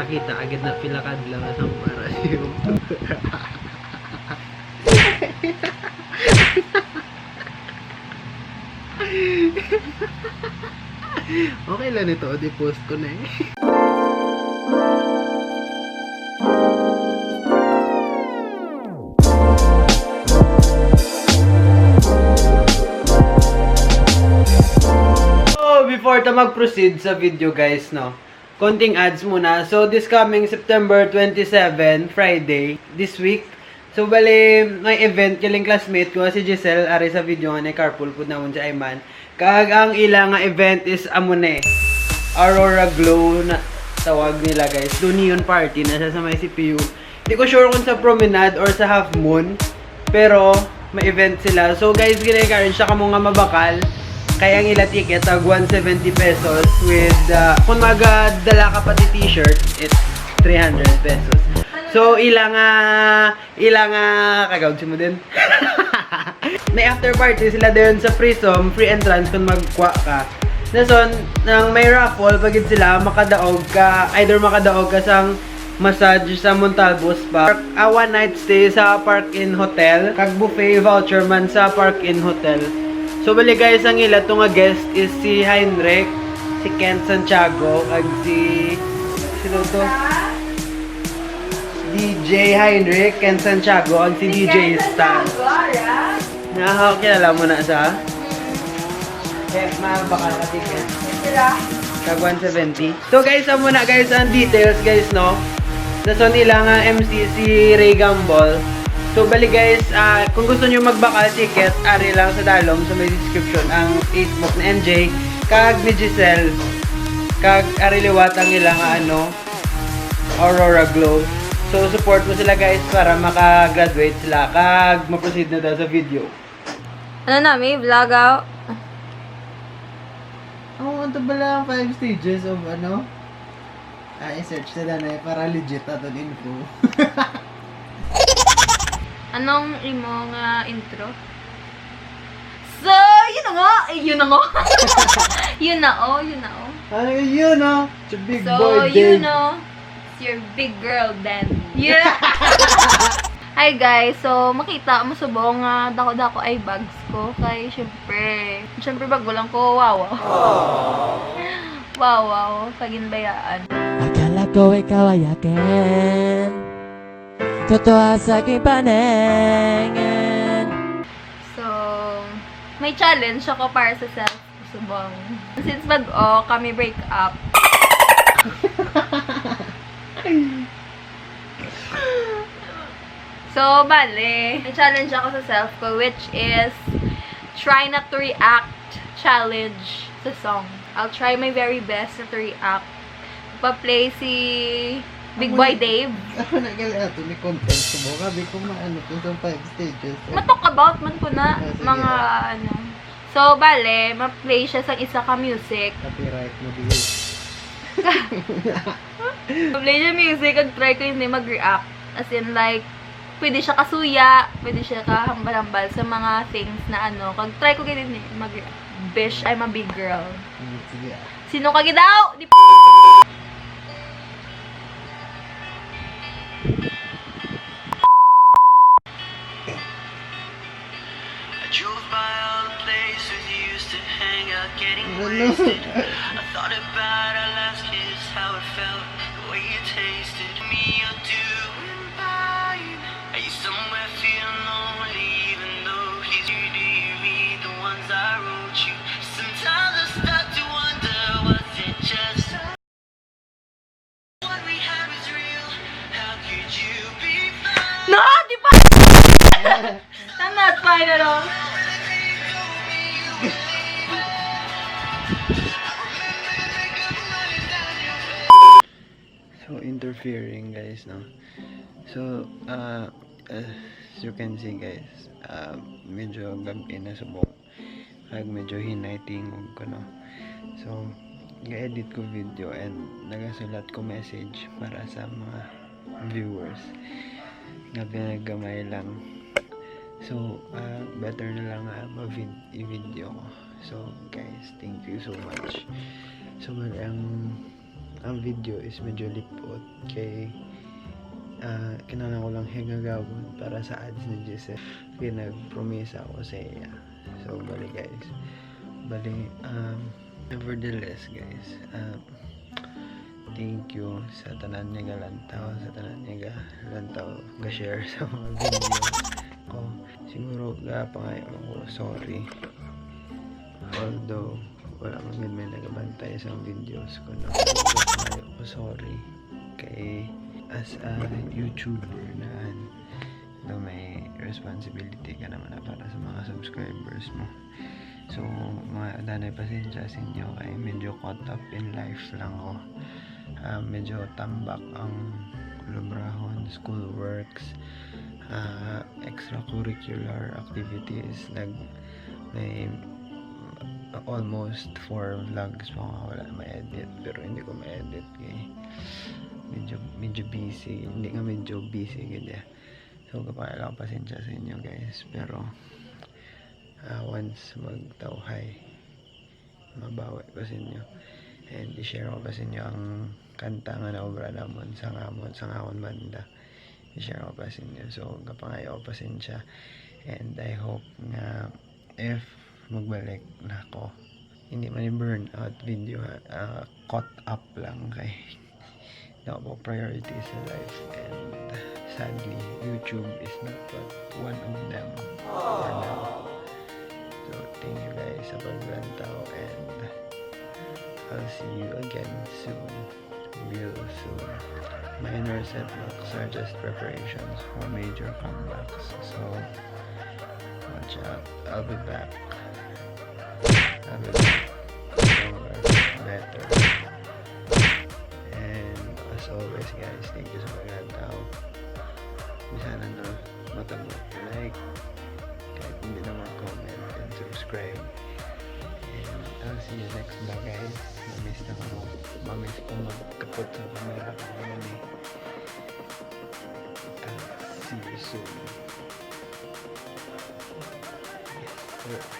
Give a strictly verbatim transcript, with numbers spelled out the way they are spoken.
Kita agad na pila ka adlaw sa para. Okay lang nito, o di post ko na eh. So, before ta mag-proceed sa video, guys, no, konting ads muna. So, this coming September twenty-seven, Friday, this week, so, bali, may event kining classmate ko, si Giselle, ari sa video nga ni carpool pud namon si Ayman. Kag ang ila nga event is amo ni Aurora Glow na tawag nila, guys. Do neon party na siya sa may C P U. Di ko sure kung sa Promenade or sa Half Moon, pero may event sila. So, guys, gina-encourage sa kamo nga mabakal. Kay ang ila ticket tag one seventy pesos with, uh, kung magadala ka pati t-shirt, it's three hundred pesos. So, ila nga, ila nga, kagaw si mo din. May after party sila dayon sa Prism, free entrance kung magkuha ka. Dason, nang may raffle pa gid sila, makadaog ka, either makadaog ka sang massage sa Montalvo Spa, a one night stay sa Park Inn Hotel, kag buffet voucher man sa Park Inn Hotel. So, bali, guys, ang ila to nga guest is si Heinrich, si Ken Santiago, kag si, sino to? D J Heinrich, Ken Santiago, kag si D J Stan. Nahaw, kilala mo na sa? Eh, mabakal ka ticket. Tag one seventy. So, guys, amo na, guys, ang details, guys, no? Dason ila nga M C si Ray Gambol. So, bali, guys, ah, kung gusto nyo magbakal ticket, ari lang sa dalom sa may description ang Facebook ni M J kag ni Giselle. Kag ari liwat ang ila nga, ano, Aurora Glow. So, support mo sila, guys, para maka-graduate sila kag ma-proceed na daw sa video. Ano na, may vlog out? Oh, ano bala ang five stages of ano? Ah, i-search sila na eh, para legit aton info. Anong imo nga intro? So, yun na nga. Eh, yun na nga. Yun na, oh, yun na, oh. Ano yun, oh? It's a big So, boy, you Dave. Know, it's your big girl, Danny. Yeah! Hi guys, so makita mo subong nga dako-dako ay bags ko kay syempre, syempre bago lang ko, wawa. Wawa, kaginbayaan. Akala ko ikaw ay akin. Totoo sa aking paningin. So, may challenge ako para sa self ko subong. Since bag-o kami break up. So, bale, may challenge ako sa self ko, which is try not to react challenge sa song. I'll try my very best not to react. Pa-play si Big Boy Dave. Ako na gali ato ni content sa buka. Di ko maano to sa five stages. Ma-talk about man ko na Ah, sige. Mga ano. So, bale, ma-play siya sa isa ka music. Copyright mo, di. Ma-play siya music, ag try ko hindi mag-react. As in, like, pwede siya kasuya, pwede siya kahambal-hambal sa mga things na ano. Kag try ko gid hindi mag-react. Bish, I'm a big girl. Mm, sige, ah. Sino ka gid daw? Di I drove by all the places you used to hang out, getting Ano? Wasted. I thought about our last kiss, how it felt, the way it tasted. Me, you're doing fine. Are you somewhere feeling lonely, even though he's reading me the ones I wrote you? Sometimes I start to wonder, was it just what we had was real? How could you be fine? No, di ba? I'm not fine at all. So, interfering, guys, no? So, uh, as you can see, guys, uh, medyo gabi na subong. Kag medyo hinay tingog ko, no? So, ga-edit ko video and nagasulat ko message para sa mga viewers nga pinagamay lang. So, ah, better na lang nga ma-vid-, i-video ko. So, guys, thank you so much. So, ang Ang video is medyo lipot kay, ah, kinahanglan ko lang higagawon para sa ads ni Giselle. Kay nagpromisa ako sa iya. So, bali, guys. Bali, um, nevertheless, guys, um, thank you sa tanan nga galantaw, sa tanan nga galantaw, ga-share sa mga video ko. Siguro, gapangayo ko, sorry. Although, wala man gid may nagabantay sa videos ko, no? Gapangayo ko, sorry. Kay, as a YouTuber na, do may responsibility ka naman na para sa mga subscribers mo. So, mga danay, pasensya sa inyo kay medyo caught up in life lang ko. Ah, medyo tambak ang kulabrahon, school works, ah, extracurricular activities. Nag, may almost four vlogs pa nga wala ma-edit, pero hindi ko ma-edit kay medyo, medyo busy. Hindi nga medyo busy gid, eh. So, gapangayo lang pasensya sa inyo, guys, pero, ah, once magtawhay, mabawi ko sa inyo. And i-share ko pa sa inyo ang kanta nga naobra namon sa ngamon, sa ngamon banda. I-share ko pa sa inyo. So, gapangayo ko pasensya. And I hope nga if magbalik na ako, hindi man ni burnout video, ha, ah, caught up lang kay na po priorities sa life, and sadly, YouTube is not but one of them for now. So, thank you guys sa paglantaw, and I'll see you again soon. Real soon. Minor setbacks are just preparations for major comebacks. So, watch out. I'll be back. I'll be back. Stronger, better. And as always, guys, thank you sa paglantaw. Bisan ano, matabo, like, kahit hindi naman, comment and subscribe. And I'll see you next vlog, guys. Mamiss na ko. Mamiss ko magkapot sa camera ko ngayon, eh. I'll see you soon. Yes, sir.